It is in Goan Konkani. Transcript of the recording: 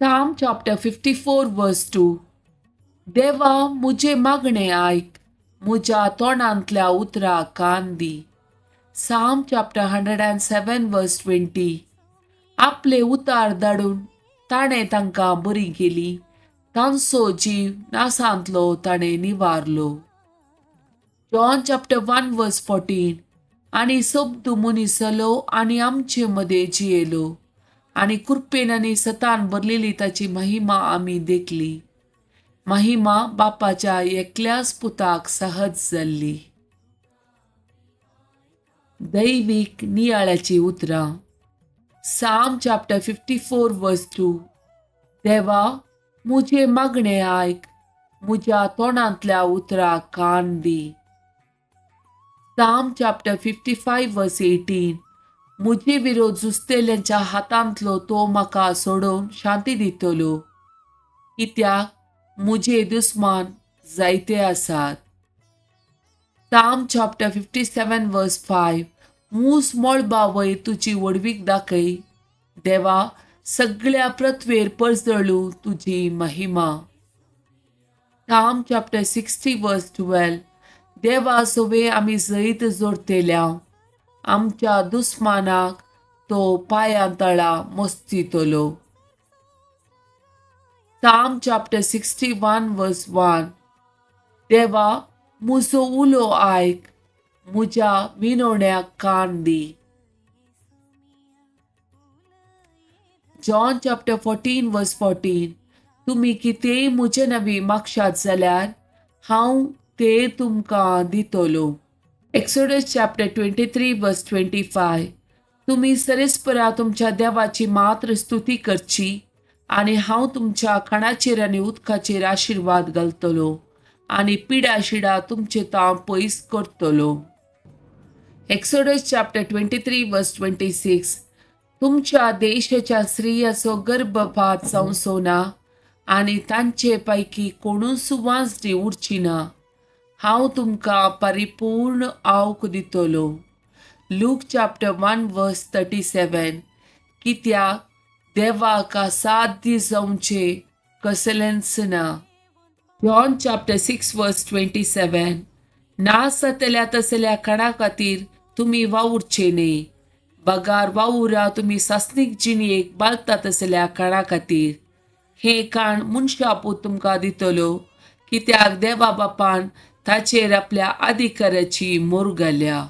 Psalm chapter 54 verse 2. देवा मुझे मागणें आयक, मुज्या तोंडांतल्या उतराक कान दी. Psalm chapter 107 verse 20. आपले उतार धाडून ताणें तांकां बरी केली, तांचो जीव नासांतलो ताणें निवारलो. John chapter 1 verse 14. आनी शब्द मनीस जालो आनी आमचे मदें जियेलो आनी कृपेन आनी सतान भरलेली ताची महिमा आमी देखली. महिमा बापाच्या एकल्याच पुताक सहज जाल्ली. दैवीक नियाळाची उतरां. Psalm chapter 54 verse 2. देवा मुझे मागणें आयक, मुज्या तोंडांतल्या उतराक कान दी. Psalm chapter 55 verse 18. मुजे विरोध झुजतेल्यांच्या हातांतलो तो म्हाका सोडोवन शांती दितलो, कित्याक मुजे दुस्मान जायते आसात. Psalm chapter 57 verse 5. मूस मळबा वयर तुजी व्हडवीक दाखय, देवा सगळ्या पृथ्वेर परजळू तुजी महिमा. Psalm chapter 60 verse 12. देवा सोवे आमी जैत जोडतेल्या, आमच्या दुस्मानाक तो पांयां तळा मस्तितलो. Psalm chapter 61 verse 1. देवा मुजो उलो आयक, मुज्या विनोण्याक कान दी. John chapter 14 verse 14. तुमी कितेंय मुजे नवी मागशात जाल्यार हांव ते तुमकां दितलो. Exodus chapter 23 verse 25. तुमी सरेस्परा तुमच्या देवाची मात्र स्तुती करची आनी हांव तुमच्या खाणाचेर आनी उदकाचेर आशिर्वाद घालतलो आनी पिडा शिडा तुमचे तांव पयस करतलो. Exodus chapter 23 verse 26. तुमच्या देशाच्या स्त्रियाचो गर्भपात जावचो ना आनी तांचे पैकी कोणूच वांजडी उरची ना. हांव तुमकां परिपूर्ण आवक दितलो. Luke chapter 1 verse 37. कित्याक देवाक असाध्य जावचें कसलेंच ना. John chapter 6 verse 27. नास जातल्या तसल्या खाणा खातीर तुमी वावुरचे न्हय, बगार वावुरा तुमी सासणीक जिणेक बालता तसल्या खाणा खातीर. हें काण मनशा पूत तुमकां दितलो, कित्याक देवा बापान ताचेर आपल्या अधिकाराची मोर घाल्या.